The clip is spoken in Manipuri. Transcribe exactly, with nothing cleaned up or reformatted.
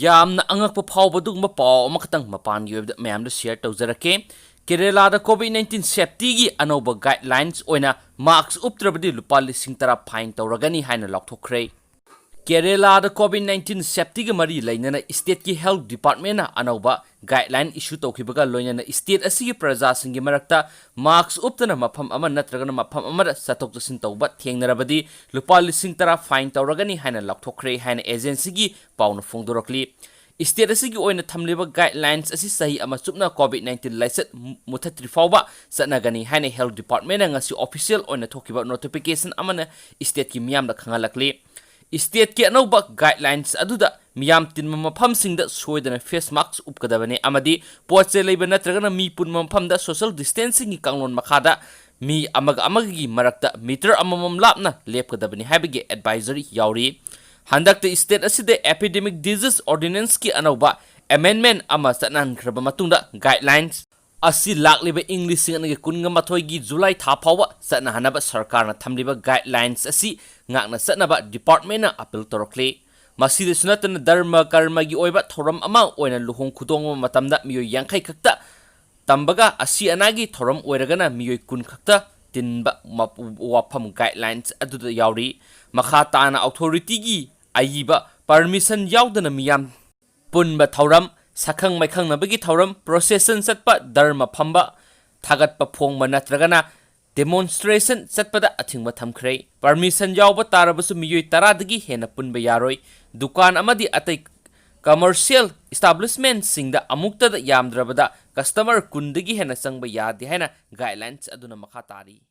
ꯌꯥꯝꯅ ꯑꯉꯛꯄ ꯐꯥꯎꯕ ꯑꯗꯨꯒꯨꯝꯕ ꯄꯥꯎ ꯑꯃꯈꯛꯇꯪ ꯃꯄꯥꯟꯒꯤ ꯑꯣꯏꯕꯗ ꯃꯌꯥꯝꯗ share ꯇꯧꯖꯔꯛꯀꯦ꯫ ꯀꯦꯔꯦꯂꯥꯗ COVID nineteen safetyꯒꯤ ꯑꯅꯧꯕ guidelines ꯑꯣꯏꯅ mask ꯎꯞꯇ꯭ꯔꯕꯗꯤ ꯂꯨꯄꯥ ꯂꯤꯁꯤꯡ ꯇꯔꯥ fine ꯇꯧꯔꯒꯅꯤ ꯍꯥꯏꯅ ꯂꯥꯎꯊꯣꯛꯈ꯭ꯔꯦ꯫ ꯀꯦꯔꯦꯂꯥꯗ COVID nineteen safetyꯒ ꯃꯔꯤ ꯂꯩꯅꯅ stateꯀꯤ health departmentꯅ ꯑꯅꯧꯕ guideline issue ꯇꯧꯈꯤꯕꯒ ꯂꯣꯏꯅꯅ state ꯑꯁꯤꯒꯤ ꯄ꯭ꯔꯖꯥꯁꯤꯡꯒꯤ ꯃꯔꯛꯇ mask ꯎꯞꯇꯅ ꯃꯐꯝ ꯑꯃ ꯅꯠꯇ꯭ꯔꯒꯅ ꯃꯐꯝ ꯑꯃꯗ ꯆꯠꯊꯣꯛ ꯆꯠꯁꯤꯟ ꯇꯧꯕ ꯊꯦꯡꯅꯔꯕꯗꯤ ꯂꯨꯄꯥ ꯂꯤꯁꯤꯡ ꯇꯔꯥ fine ꯇꯧꯔꯒꯅꯤ ꯍꯥꯏꯅ ꯂꯥꯎꯊꯣꯛꯈ꯭ꯔꯦ ꯍꯥꯏꯅ agencyꯒꯤ ꯄꯥꯎꯅ ꯐꯣꯡꯗꯣꯔꯛꯂꯤ꯫ State ꯑꯁꯤꯒꯤ ꯑꯣꯏꯅ ꯊꯝꯂꯤꯕ guidelines ꯑꯁꯤ ꯆꯍꯤ ꯑꯃ ꯆꯨꯞꯅ COVID nineteen ꯂꯥꯏꯆꯠ ꯃꯨ-, ꯃꯨꯊꯠꯇ꯭ꯔꯤ ꯐꯥꯎꯕ ꯆꯠꯅꯒꯅꯤ ꯍꯥꯏꯅ health departmentꯅ ꯉꯁꯤ official ꯑꯣꯏꯅ ꯊꯣꯛꯈꯤꯕ notification ꯑꯃꯅ stateꯀꯤ ꯃꯤꯌꯥꯝꯗ ꯈꯪꯍꯜꯂꯛꯂꯤ꯫ Stateꯀꯤ ꯑꯅꯧꯕ guidelines ꯑꯗꯨꯗ ꯃꯤꯌꯥꯝ ꯇꯤꯟꯕ ꯃꯐꯝꯁꯤꯡꯗ ꯁꯣꯏꯗꯅ face mask ꯎꯞꯀꯗꯕꯅꯤ ꯑꯃꯗꯤ ꯄꯣꯠ ꯆꯩ ꯂꯩꯕ ꯅꯠꯇ꯭ꯔꯒꯅ ꯃꯤ ꯄꯨꯟꯕ ꯃꯐꯝꯗ social distancingꯒꯤ ꯀꯥꯡꯂꯣꯟ ꯃꯈꯥꯗ ꯃꯤ ꯑꯃꯒ ꯑꯃꯒꯒꯤ ꯃꯔꯛꯇ meter ꯑꯃꯃꯝ ꯂꯥꯞꯅ ꯂꯦꯞꯀꯗꯕꯅꯤ ꯍꯥꯏꯕꯒꯤ advisory ꯌꯥꯎꯔꯤ꯫ ꯍꯟꯗꯛꯇ state ꯑꯁꯤꯗ Epidemic Disease Ordinanceꯀꯤ ꯑꯅꯧꯕ amendment ꯑꯃ ꯆꯠꯅꯍꯟꯈ꯭ꯔꯕ ꯃꯇꯨꯡꯗ guidelines ꯑꯁꯤ ꯂꯥꯛꯂꯤꯕ ꯏꯪ ꯂꯤꯁꯤꯡ ꯑꯅꯤꯒ ꯀꯨꯟꯒ ꯃꯥꯊꯣꯏꯒꯤ July ꯊꯥ ꯐꯥꯎꯕ ꯆꯠꯅꯍꯟꯅꯕ ꯁꯔꯀꯥꯔꯅ ꯊꯝꯂꯤꯕ guidelines ꯑꯁꯤ ꯉꯥꯛꯅ ꯆꯠꯅꯕ departmentꯅ appeal ꯇꯧꯔꯛꯂꯤ꯫ ꯃꯁꯤꯗꯁꯨ ꯅꯠꯇꯅ ꯙꯔꯃ ꯀꯔꯃꯒꯤ ꯑꯣꯏꯕ ꯊꯧꯔꯝ ꯑꯃ ꯑꯣꯏꯅ ꯂꯨꯍꯣꯡ ꯈꯨꯗꯣꯡꯕ ꯃꯇꯝꯗ ꯃꯤꯑꯣꯏ ꯌꯥꯡꯈꯩ ꯈꯛꯇ ꯇꯝꯕꯒ ꯑꯁꯤ ꯑꯅꯥꯒꯤ ꯊꯧꯔꯝ ꯑꯣꯏꯔꯒꯅ ꯃꯤꯑꯣꯏ ꯀꯨꯟ ꯈꯛꯇ ꯇꯤꯟꯕ ꯃ-, ꯋꯥꯐꯝ guidelines ꯑꯗꯨꯗ ꯌꯥꯎꯔꯤ꯫ ꯃꯈꯥ ꯇꯥꯅ authorityꯒꯤ ꯑꯏꯕ permission ꯌꯥꯎꯗꯅ ꯃꯤꯌꯥꯝ ꯄꯨꯟꯕ ꯊꯧꯔꯝ, ꯁꯛꯈꯪ ꯃꯥꯏꯈꯪꯅꯕꯒꯤ ꯊꯧꯔꯝ, procession ꯆꯠꯄ, ꯙꯔꯃ ꯐꯝꯕ, ꯊꯥꯒꯠꯄ ꯐꯣꯡꯕ ꯅꯠꯇ꯭ꯔꯒꯅ demonstration ꯆꯠꯄꯗ ꯑꯊꯤꯡꯕ ꯊꯝꯈ꯭ꯔꯦ꯫ Permission ꯌꯥꯎꯕ ꯇꯥꯔꯕꯁꯨ ꯃꯤꯑꯣꯏ ꯇꯔꯥꯗꯒꯤ ꯍꯦꯟꯅ ꯄꯨꯟꯕ ꯌꯥꯔꯣꯏ꯫ ꯗꯨꯀꯥꯟ ꯑꯃꯗꯤ ꯑꯇꯩ commercial establishmentꯁꯤꯡꯗ ꯑꯃꯨꯛꯇꯗ ꯌꯥꯝꯗ꯭ꯔꯕꯗ customer ꯀꯨꯟꯗꯒꯤ ꯍꯦꯟꯅ ꯆꯪꯕ ꯌꯥꯗꯦ ꯍꯥꯏꯅ guidelines ꯑꯗꯨꯅ ꯃꯈꯥ ꯇꯥꯔꯤ꯫